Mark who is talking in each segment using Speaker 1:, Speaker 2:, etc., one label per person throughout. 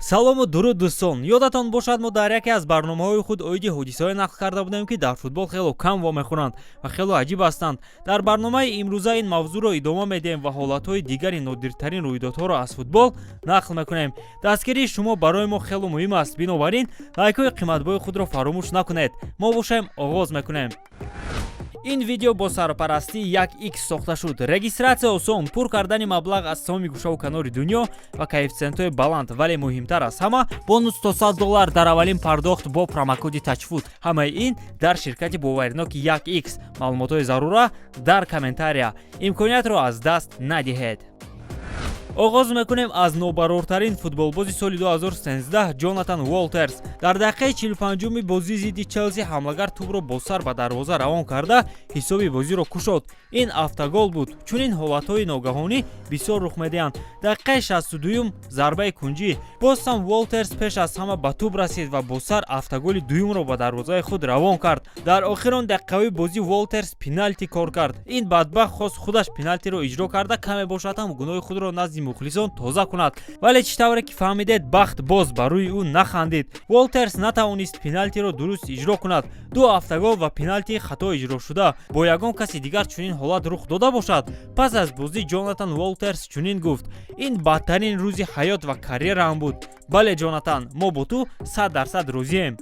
Speaker 1: Салому дуруд, дӯстон! Ёдатон бошад, мо дар яке аз барномаҳои худ оиди ҳодисаҳое нақл карда будем, ки дар футбол хело кам вомехӯранд ва хело аҷиб ҳастанд. Дар барномаи имрӯза ин мавзӯъро идома медиҳем ва ҳолатҳои дигари нодиртарин рӯйдодҳоро аз футбол нақл мекунем. Дастгирии шумо барои мо хело муҳим аст, бинобар ин лайкҳои қиматбои худро фаромӯш накунед. Мо бошем, оғоз мекунем. Ин видео бо сарпарастии 1x сохта шуд. Регистрация осон, пур кардани маблағ аз тамоми гӯшаву канори дунё ва коэффитсиентҳои баланд, вале муҳимтар аз ҳама, бонус то 100 доллар дар аввалин пардохт бо промокоди Тачфут. Ҳамаи ин дар ширкати боваринок 1x. Маълумотҳои зарура дар комментария. Имкониятро аз даст надиҳед. Оғоз мекунем аз нобарортарин футболбози соли 2013, Ҷонатан Уолтерс. Дар дақиқаи 45-уми бозӣ зидди Челси ҳамлагар тӯбро бо сар ба дарвоза равон карда, ҳисоби бозиро кушод. Ин автогол буд. Чунин ҳолатҳои ногаҳонӣ бисёр рух медиҳанд. Дақиқаи 62-юм зарбаи кунҷӣ, боз ҳам Уолтерс пеш аз ҳама ба тӯб расид ва бо сар автоголи дуюмро ба дарвозаи худ равон кард. Дар охирон дақиқаҳои бозӣ Уолтерс пеналти кор кард. Ин бадбахт хост худаш пеналтиро иҷро карда, каме бошад ҳам гуноҳи худро назди мухлисон тоза кунад, вале чӣ тавре ки фаҳмидед, бахт боз ба рӯи ӯ нахандид. Уолтерс натавонист пеналтиро дуруст иҷро кунад. Ду автогол ва пеналтии хато иҷрошуда. Бо ягон каси дигар чунин ҳолат рух дода бошад? Пас аз бозӣ Ҷонатан Уолтерс чунин гуфт: «Ин бадтарин рӯзи ҳаёт ва карьераам буд». Бале, Ҷонатан, мо бо ту 100% розием.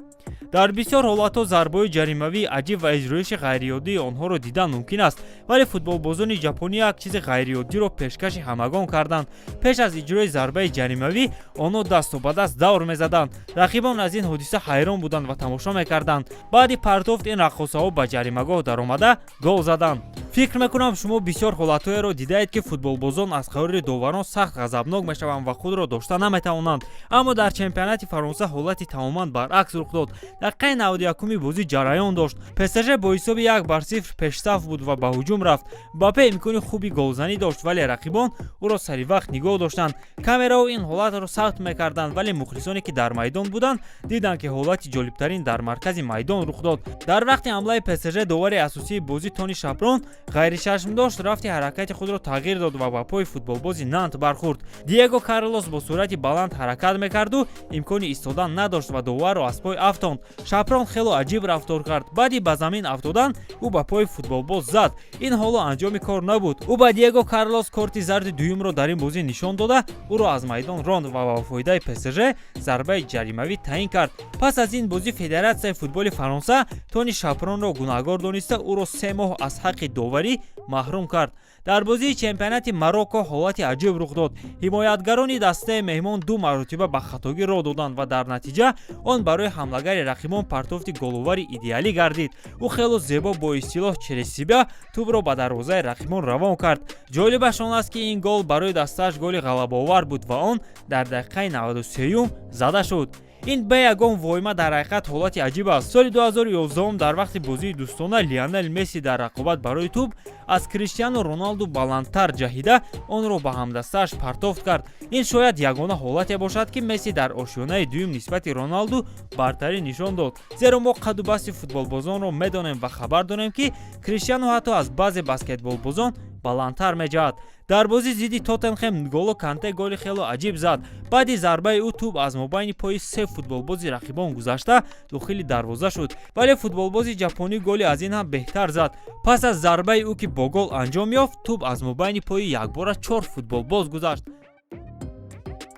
Speaker 1: Дар бисёр ҳолатҳо зарбаҳои ҷаримавии аҷиб ва иҷроиши ғайриоддии онҳоро дидан мумкин аст, вале футболбозони ҷапонӣ як чизи ғайриоддиро пешкаши ҳамагон карданд. Пеш аз иҷрои зарбаи ҷаримавӣ онҳо дасту ба даст давр мезаданд. Рақибон аз ин ҳодиса ҳайрон буданд ва тамошо мекарданд. Баъди партофт ин раққосаҳо ба ҷаримагоҳ даромада, гол заданд. Фикр мекунам, шумо бисёр ҳолатҳоеро дидаед, ки футболбозон аз қарори доварон сахт ғазабнок мешаванд ва худро дошта наметавонанд. Аммо дар чемпионати Фаронса ҳолати тамоман баръакс рух дод. Дақиқаи 91-уми бозӣ ҷараён дошт. ПСЖ бо ҳисоби 1-0 пешсаф буд ва ба ҳуҷум рафт. Мбаппе имкони хуби голзанӣ дошт, вале рақибон ӯро сари вақт нигоҳ доштанд. Камераҳо ин ҳолатро сабт мекарданд, вале мухлисоне ки дар майдон буданд, диданд, ки ҳолати ҷолибтарин дар маркази майдон рух дод. Дар вақти ҳамлаи ПСЖ довари асосии бозӣ Тони Шапрон ғайричашмдошт рафти ҳаракати худро тағйир дод ва ба пои футболбози Нант бархӯрд. Диего Карлос бо суръати баланд ҳаракат мекарду имкони истодан надошт ва доварро аз пой афтонд. Шапрон хело аҷиб рафтор кард. Баъди ба замин афтодан ӯ ба пои футболбоз зад. Ин ҳоло анҷоми кор набуд. Ӯ ба Диего Карлос корти зарди дуюмро дар ин бозӣ нишон дода, ӯро аз майдон ронд ва ба фоидаи ПСЖ зарбаи ҷаримавӣ таъин кард. Пас аз ин бозӣ Федератсияи футболи Фаронса Тони Шапронро гунаҳгор дониста, ӯро 3 моҳ аз ҳаққи доварӣ маҳрум кард. Дар бозии чемпионати Марокко ҳолати аҷиб рух дод. Ҳимоятгарони дастаи меҳмон ду маротиба ба хатогӣ роҳ доданд ва дар натиҷа он барои ҳамлагари рақибон партофти головари идеалӣ гардид. Ӯ хело зебо, бо истилоҳ через себя, тӯбро ба дарвозаи рақибон равон кард. Ҷолибаш он аст, ки ин гол барои дастааш голи ғалабаовар буд ва он дар дақиқаи 93-юм зада шуд. Ин бе ягон воима дар ҳақиқат ҳолати аҷиб аст. Соли 2011 дар вақти бозии дӯстона Лионел Месси дар рақобат барои тӯб аз Криштиану Роналду баландтар ҷаҳида, онро ба ҳамдастааш партофт кард. Ин шояд ягона ҳолате бошад, ки Месси дар ошёнаи дуюм нисбати Роналду бартарӣ нишон дод, зеро мо қаду басти футболбозонро медонем ва хабар дорем, ки Криштиану ҳатто аз баъзе баскетболбозон баландтар меҷаҳад. Дар бозӣ зидди Тоттенхем Нголо Канте голи хело аҷиб зад. Баъди зарбаи ӯ тӯб аз мобайни пои се футболбози рақибон гузашта, дохили дарвоза шуд, вале футболбози ҷапонӣ голи аз ин ҳам беҳтар зад. Пас аз зарбаи ӯ, ки бо гол анҷом ёфт, тӯб аз мобайни пои якбора чор футболбоз гузашт.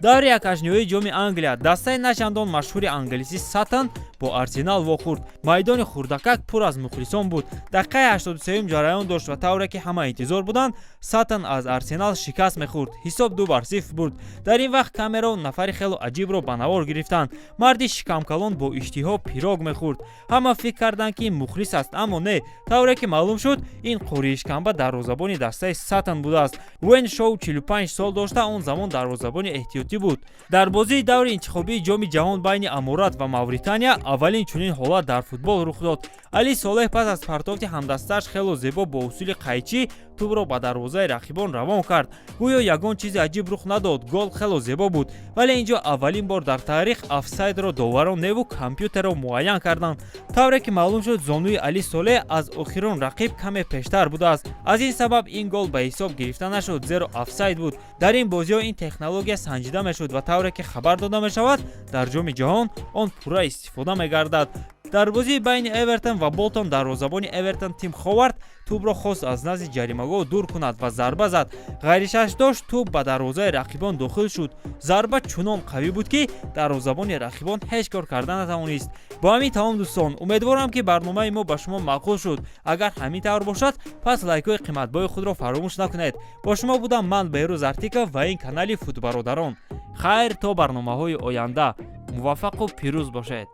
Speaker 1: Даври якҳаштниҳоии Ҷоми Англия дастаи начандон машҳури англисӣ Саттон бо Арсенал вохӯрд. Майдони хурдакак пур аз мухлисон буд. Дақиқаи 83-юм ҷараён дошт ва тавре ки ҳама интизор буданд, Саттон аз Арсенал шикаст мехӯрд. Ҳисоб 2-0 буд. Дар ин вақт камерао нафари хело аҷибро ба навор гирифтанд. Марди шикамкалон бо иштиҳо пирог мехӯрд. Ҳама фикр карданд, ки ин мухлис аст, аммо не. Тавре ки маълум шуд, ин қории шикамба дарвозабони дастаи Саттон будааст. Уэн Шоу 45 сол дошта, он замон дарвозабони эҳтиётӣ буд. Дар бозии даври интихобии Ҷоми Ҷаҳон байни Аморат ва Мавритания аввалин чунин ҳолат дар футбол рух дод. Али Солеҳ пас аз партофти ҳамдастааш хело зебо бо усули қайчӣ тӯбро ба дарвозаи рақибон равон кард. Гӯё ягон чизи аҷиб рух надод, гол хело зебо буд, вале ин ҷо аввалин бор дар таърих офсайдро доварон неву компютерро муайян карданд. Тавре ки маълум шуд, зонуи Али Солеҳ аз охирон рақиб каме пештар будааст. Аз ин сабаб ин гол ба ҳисоб гирифта нашуд, зеро офсайд буд. Дар ин бозиҳо ин технология санҷида мешуд ва тавре ки хабар дода мешавад, дар Ҷоми ҷаҳон он пурра истифода мегардад. Дар бозии байни Эвертон ва Болтон дарвозабони Эвертон Тим Ховард тӯбро хост аз назди ҷаримагоҳ дур кунад ва зарба зад. Ғайричашмдошт тӯб ба дарвозаи рақибон дохил шуд. Зарба чунон қавӣ буд, ки дарвозабони рақибон ҳеҷ кор карда натавонист. Бо ҳамин тамом, дӯстон. Умедворам, ки барномаи мо ба шумо маъқул шуд. Агар ҳамин тавр бошад, пас лайкҳои қиматбои худро фаромӯш накунед. Бо шумо будам ман, Беҳрӯз Артиков, ва ин канали Футбародарон. Хайр, то барномаҳои оянда муваффақу пирӯз бошед.